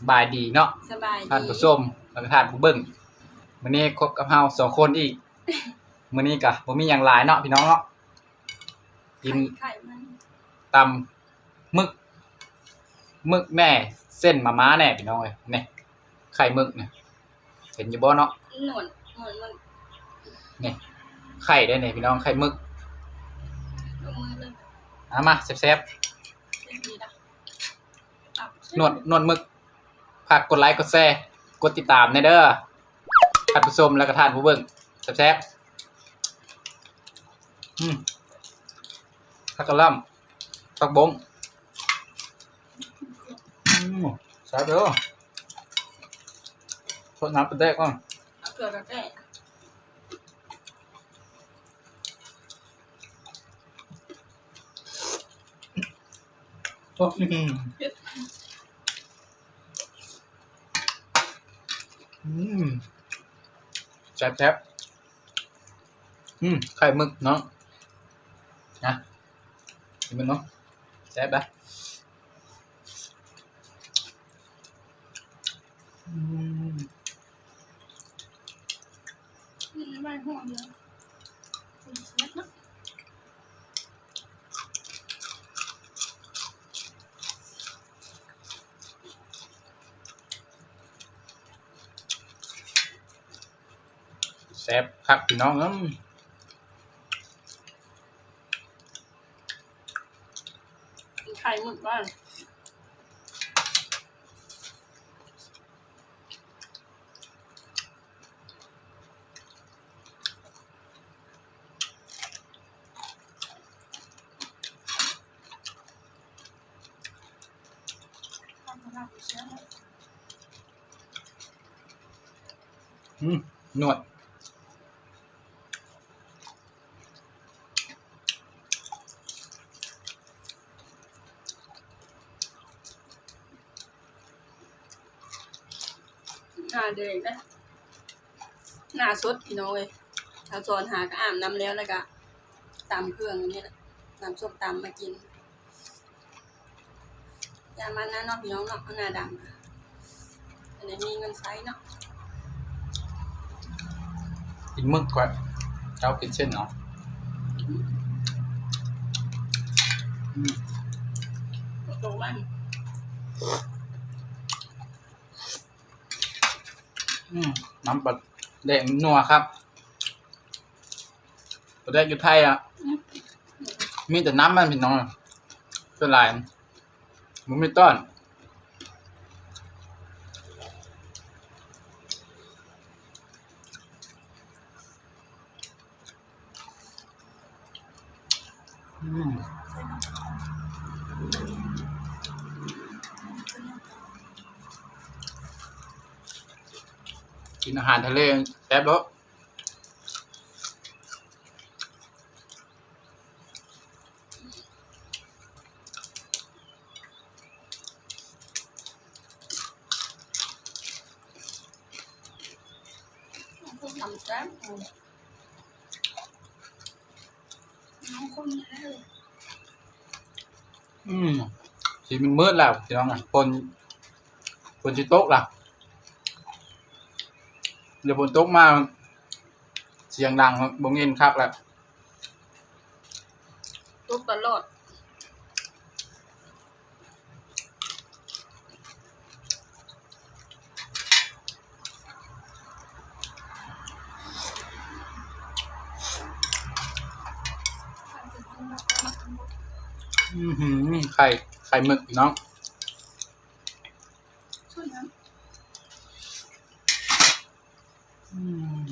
ສະບາຍດີເນາະ ສະບາຍດີ ທ່ານຜູ້ຊົມ ແລ້ວກໍທ່ານຜູ້ເບິ່ງ. ມື້ນີ້ພົບກັບເຮົາສອງຄົນອີກ. ມື້ນີ້ກໍບໍ່ມີຫຍັງຫຼາຍເນາະ ພີ່ນ້ອງເນາະ. ກິນ ໄຂ່ມັນ ຕຳໝຶກ ໝຶກແດ່ ເສັ້ນມາມ່າແດ່ ພີ່ນ້ອງເອີຍ. ນີ້ ໄຂ່ໝຶກນີ້ ເຫັນຢູ່ບໍ່ເນາະ? ໜວດ ໜວດໝຶກ ນີ້ ໄຂ່ເດ້ນີ້ ພີ່ນ້ອງ ໄຂ່ໝຶກ. ເອົາມາແຊບໆ ໜວດ ໜວດໝຶກ. ຝາກກົດໄລ ກົດແຊ ກົດຕິດຕາມແດ່ເດີ ທ່ານຜູ້ຊົມ ແລ້ວກໍທ່ານຜູ້ເບິ່ງ. ແຊບໆ ອືມ ຜັກກະຫຼ່ຳ ຜັກບົ້ງ ອືມ ແຊບເດີ. ທົດນ້ຳປາແດກກ່ອນ ເອົາເກືອກະແກະ. ໂອ້ ອືມ ອືມ ແຊບໆ ອືມ ໄຂ່ໝຶກເນາະ ນະ ກິນເບິ່ງເນາະ ແຊບນະ. ອືມ ກິນໄວ້ຮ້ອນເດີ ແຊບເນາະ. ແຊບຄັກ ພີ່ນ້ອງເອີຍ. ໄຂ່ໝຶກບ້ານ ອືມ ນວດ. ໜ້າແດງເດ້ ໜ້າສົດພີ່ນ້ອງເອີຍ. ສາວສອນຫາກໍອາບນ້ຳແລ້ວ ແລ້ວກໍຕຳເຄື່ອງນີ້ແຫຼະ ຕຳສົ້ມຕຳມາກິນ. ຢ່າມານະເນາະ ພີ່ນ້ອງເນາະ ໜ້າດຳ ອັນນີ້ມີເງິນໃຊ້ເນາະ. ກິນໝຶກກ່ອນ ເຈົ້າກິນເສັ້ນເນາະ. ອືມ ໂຕມັນ ອືມ ນ້ຳປາແດກນົວຄັກ. ປາແດກຢູ່ໄທອະ ອືມ ມີແຕ່ນ້ຳມັນ ພີ່ນ້ອງ ສ່ວນຫຼາຍບໍ່ມີຕ້ອນ. ອືມ ກິນອາຫານທະເລແຊບໂລດ. ອືມ ຊິມືດແລ້ວ ພີ່ນ້ອງ ຝົນ ຝົນຊິຕົກລະ. ດຽວຝົນຕົກມາ ສຽງດັງ ບໍ່ຍິນຄັກແລ້ວ ຕົກຕະຫຼອດ. ອືຫື ໄຂ່ ໄຂ່ໝຶກເນາະ. ອືມ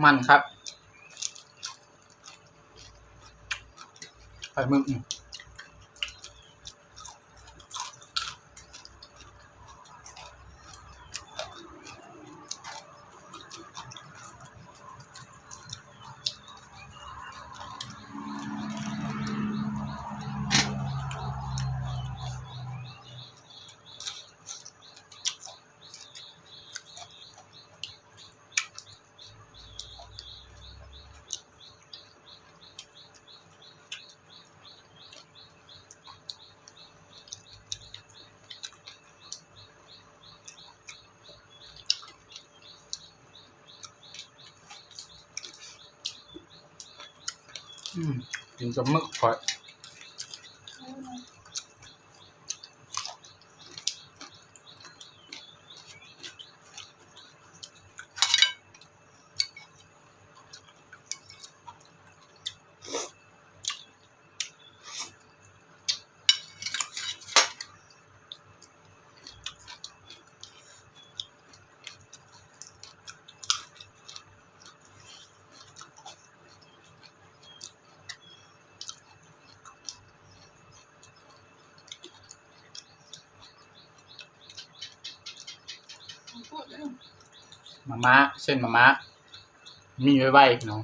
ມັນຄັກ ໄຂ່ໝຶກ. ແ ອືມ ກິນກັບໝຶກຂ້ອຍ. ມາມ່າ ເສັ້ນມາມ່າ ມີໄວໆ ພີ່ນ້ອງ.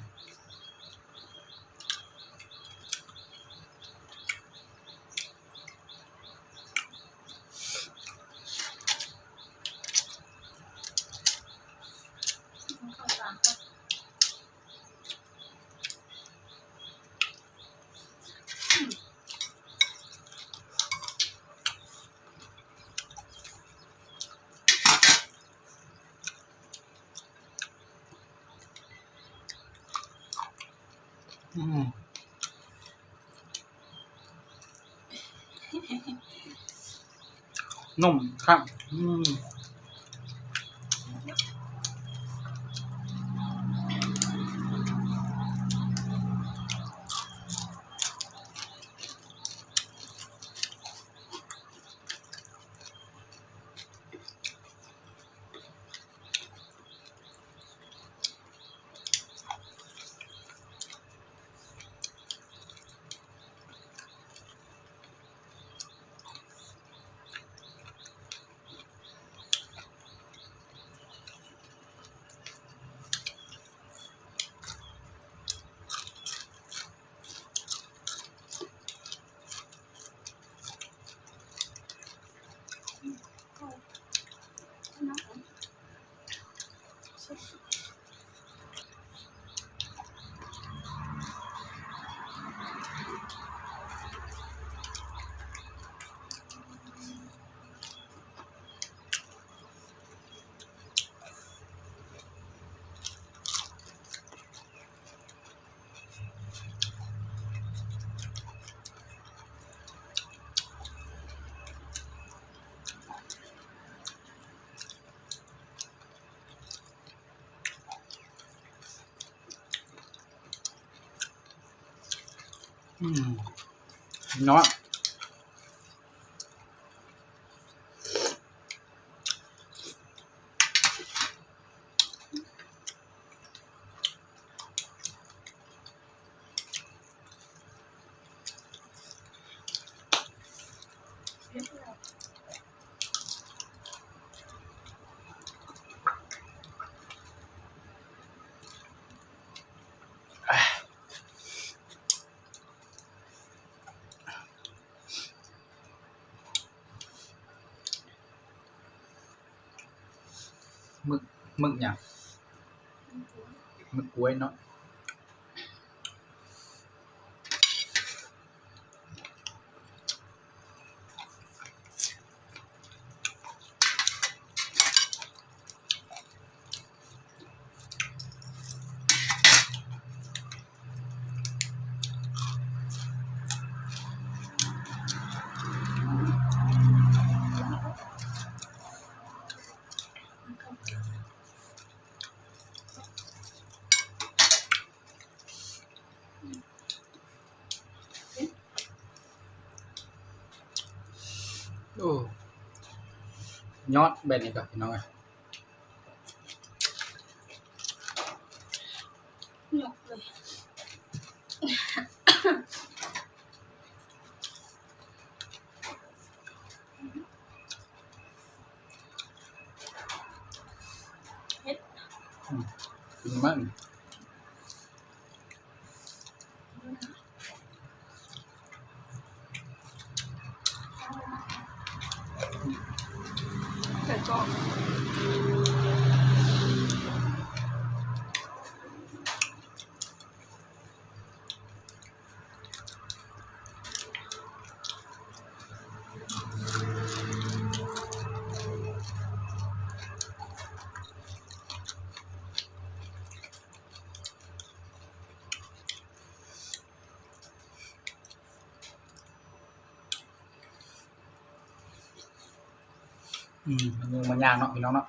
ອືມ ໜຸ່ມຄັກ ອືມ. ອືມ ເນາະ. ໝຶກ ໝຶກຫຍັງ? ໝຶກກ້ວຍເນາະ. ໂອ້ ຍອດແບບນີ້ກໍ ພີ່ນ້ອງເອີຍ. ຍົກເລີຍ. ເຜັດ ອືມ ກິນມັນ. ໃສ່ກອງ. ອ ອືມ ມັນຫຍຸ້ງມັນຍາກເນາະ ພີ່ນ້ອງເນາະ.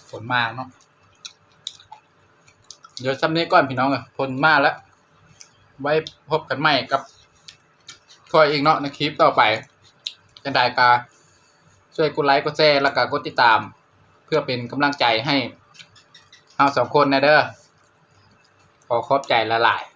ຝົນມາເນາະ ດຽວຊ່ຳນີ້ກ່ອນພີ່ນ້ອງເອີຍ ຝົນມາແລ້ວ ໄວ້ພົບກັນໃໝ່ກັບຂ້ອຍອີກເນາະ ໃນຄລິບຕໍ່ໄປ. ຈັ່ງໃດກໍຊ່ວຍກົດໄລ ກົດແຊ ແລ້ວກໍກົດຕິດຕາມ ເພື່ອເປັນກຳລັງໃຈໃຫ້ເຮົາສອງຄົນແດ່ເດີ. ຂໍຂອບໃຈຫຼາຍໆ.